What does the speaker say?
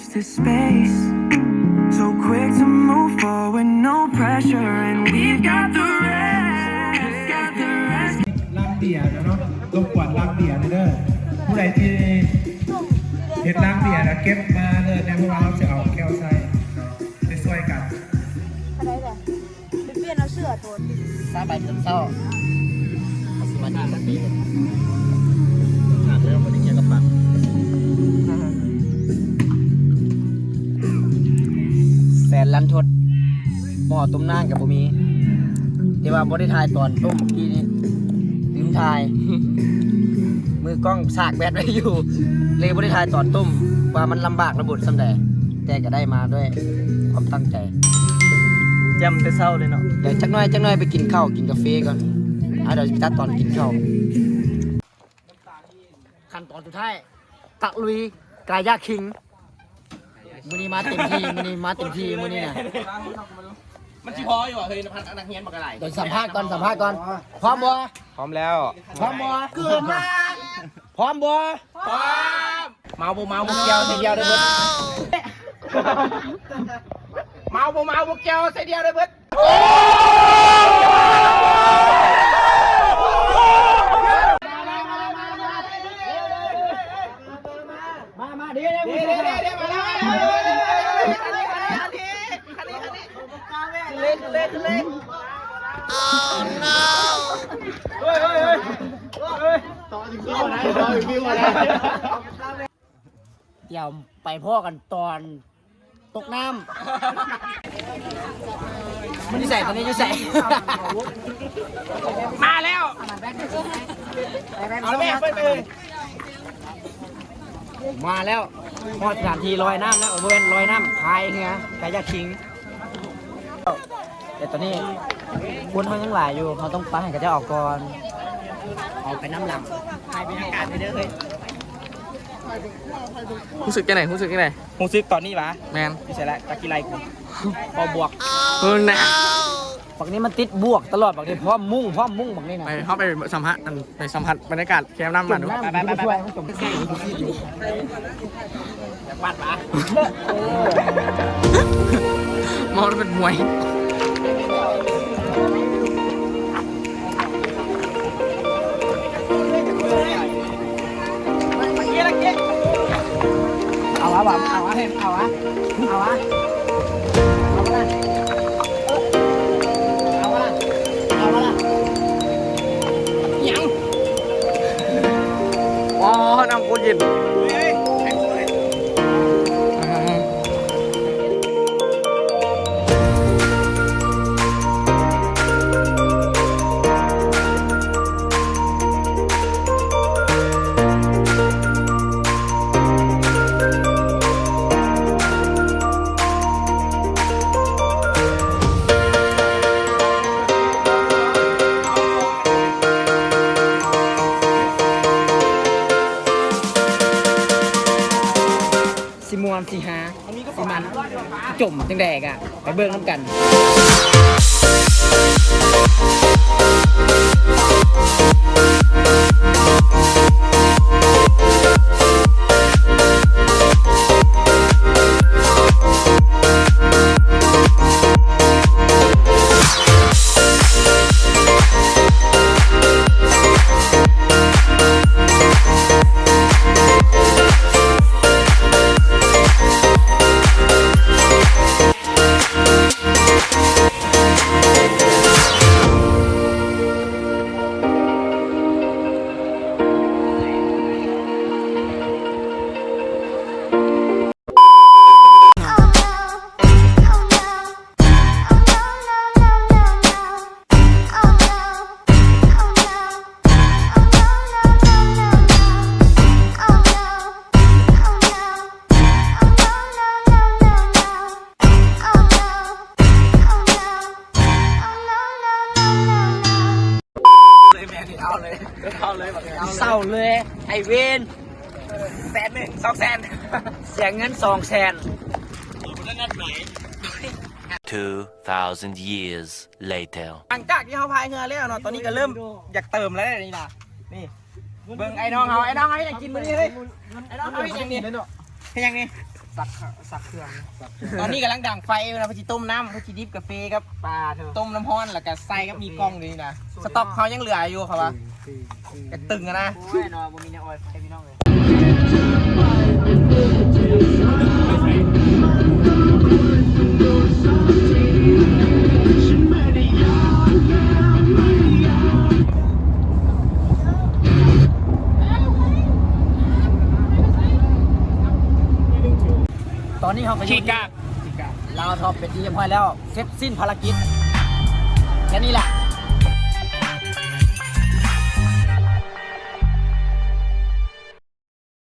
the space. So quick to move forward, no pressure, and we've got the rest. Got the rest. ລັງເບຍເນາະ ລົບກວນລັງເບຍເດີ ຜູ້ໃດທີ່ເຮັດລັງເບຍແລ້ວເກັບມາເລີຍ ເພາະວ່າເຮົາຈະເອົາແກ້ວໃສ່ເນາະ ໄປຊ່ວຍກັນ. ໄປປ່ຽນເອົາເສື້ອໂຕ ຊາວບ່າຍເກືອບເຊົ້າ ເຮົາຊິມາກິນກາເຟ ຂາດແລ້ວບໍ່ໄດ້ເກັບກະເປົາ ແສນລັນທົດ ໝໍ້ຕົ້ມນ້ຳກໍບໍ່ມີ ແຕ່ວ່າບໍ່ໄດ້ຖ່າຍຕອນຕົ້ມເມື່ອກີ້ນີ້ ລືມຖ່າຍ ມືກ້ອງສາກແບດໄວ້ຢູ່ ເລີຍບໍ່ໄດ້ຖ່າຍຕອນຕົ້ມ ວ່າມັນລຳບາກລຳບົນສ່ຳໃດ ແຕ່ກໍໄດ້ມາດ້ວຍຄວາມຕັ້ງໃຈ ແຈ່ມແຕ່ເຊົ້າເລີຍເນາະ. ດຽວຈັກໜ້ອຍ ຈັກໜ້ອຍໄປກິນເຂົ້າກິນກາເຟກ່ອນ ອ່າ ດຽວຊິຕັດຕອນກິນເຂົ້າ. ຂັ້ນຕອນສຸດທ້າຍ ຕະລຸຍກາຢາຄິງ ມື້ນີ້ມາເຕັມທີ່ ມື້ນີ້ມາເຕັມທີ່ ມື້ນີ້ນະ. ມັນຊິພໍຢູ່ບໍ່ເຮີ້ຍ ນັກຮຽນບັກຫຼາຍ. ດຽວສຳພາດກ່ອນ ສຳພາດກ່ອນ. ພ້ອມບໍ່? ພ້ອມແລ້ວ. ພ້ອມບໍ່? ເກີດມາ. ພ້ອມບໍ່? ພ້ອມ. ເມົາບໍ່ເມົາບໍ່ກ່ຽວ ໃສ່ດຽວໄດ້ເບິດ. ເມົາບໍ່ເມົາບໍ່ກ່ຽວ ໃສ່ດຽວໄດ້ເບິດ. ມາ ມາ ເດ້ ເດ້ ເດ້ ເດ້ ເດ້ ມາແລ້ວ ມາແລ້ວ ມາແລ້ວ ເລັກ ເລັກ ເລັກ ໂອ້ ໂນ ເຮີ້ຍ ເຮີ້ຍ ເຮີ້ຍ ເຮີ້ຍ ຕໍ່ອີກ ຕໍ່ອີກ ຕໍ່ອີກ ຕຽມໄປພໍ້ກັນຕອນຕົກນ້ຳ. ມັນຢູ່ໃສ? ຕອນນີ້ຢູ່ໃສ? ມາແລ້ວ ເອົາແມ່ເປີດເລີຍ. ມາແລ້ວ ຮອດສະຖານທີ່ລອຍນ້ຳແລ້ວ ເອີ ບໍ່ແມ່ນລອຍນ້ຳ ພາຍເຮືອ ກາຢາຄິງ. ແຕ່ຕອນນີ້ຄົນເຮົາຍັງຫຼາຍຢູ່ ເຮົາຕ້ອງປະໃຫ້ເຂົາເຈົ້າອອກກ່ອນ ອອກໄປນຳຫຼັງ. ຖ່າຍບັນຍາກາດໄປເດີເຮີ້ຍ. ຮູ້ສຶກຈັ່ງໃດ? ຮູ້ສຶກຈັ່ງໃດ? ຮູ້ສຶກຕອນນີ້ຫວາ? ແມ່ນ. ຢູ່ໃສລະ? ຈັກຊິໄລ່ກູ ບໍ່ບວກ. ເອີ ນະ ບັກນີ້ມັນຕິດບວກຕະຫຼອດ ບັກນີ້ພ້ອມມຸ້ງ ພ້ອມມຸ້ງບັກນີ້ນະ. ໄປ ເຮົາໄປສຳພາດ ໄປສຳຜັດບັນຍາກາດແຄມນ້ຳມັນດູ. ໄປ ໄປ ໄປ ໄປ ໄປ. ຢາກບາດປະ? ເມົາແລ້ວເປັນມວຍ. ເອົາວະ ເອົາວະ ເອົາວະ ເອົາວະ ເອົາວະ ເອົາວະ ເອົາວະ ເອົາວະ ອີຫຍັງ? ອໍ ນ້ຳໂຄດເຢັນ. ຊິມ່ວນຊິຮາ ຊິມັນ ຊິຈົມຈັ່ງໃດກະໄປເບິ່ງນຳກັນ. ເສົ້າເລີຍ ໄອ້ເວນ ແສນໜຶ່ງ ສອງແສນ ເສຍເງິນສອງແສນ. Two thousand years later. ຫຼັງຈາກທີ່ເຮົາພາຍເຮືອແລ້ວເນາະ ຕອນນີ້ກໍເລີ່ມຢາກເຕີມແລ້ວນີ້ນະ. ນີ້ ເບິ່ງໄອ້ນ້ອງເຮົາ ໄອ້ນ້ອງເຮົາເຮັດຫຍັງກິນມື້ນີ້ເຮີ້ຍ? ໄອ້ນ້ອງເຮົາເຮັດຫຍັງນີ້? ເຮັດຫຍັງນີ້? ຊັກ ຊັກເຄື່ອງ ຕອນນີ້ກຳລັງດັງໄຟຢູ່ນະ ເພິ່ນຊິຕົ້ມນ້ຳ ເພິ່ນຊິດິບກາເຟກັບປາເທີ ຕົ້ມນ້ຳຮ້ອນ ແລ້ວກໍໃສ່ກັບມີກ່ອງຢູ່ນີ້ນະ ສະຕັອກເຮົາຍັງເຫຼືອຢູ່ ເຂົາວ່າ ກະຕຶງຫັ້ນນະ ໂອ້ຍເນາະ ບໍ່ມີແນວອອຍໄຟພີ່ນ້ອງເອີຍ. ຕອນນີ້ເຮົາກໍຢູ່ທີ່ ລາວທັອບເປັນທີ່ຮຽບຮ້ອຍແລ້ວ ເສັດສິ້ນພາລະກິດ ແຄ່ນີ້ແຫຼະ.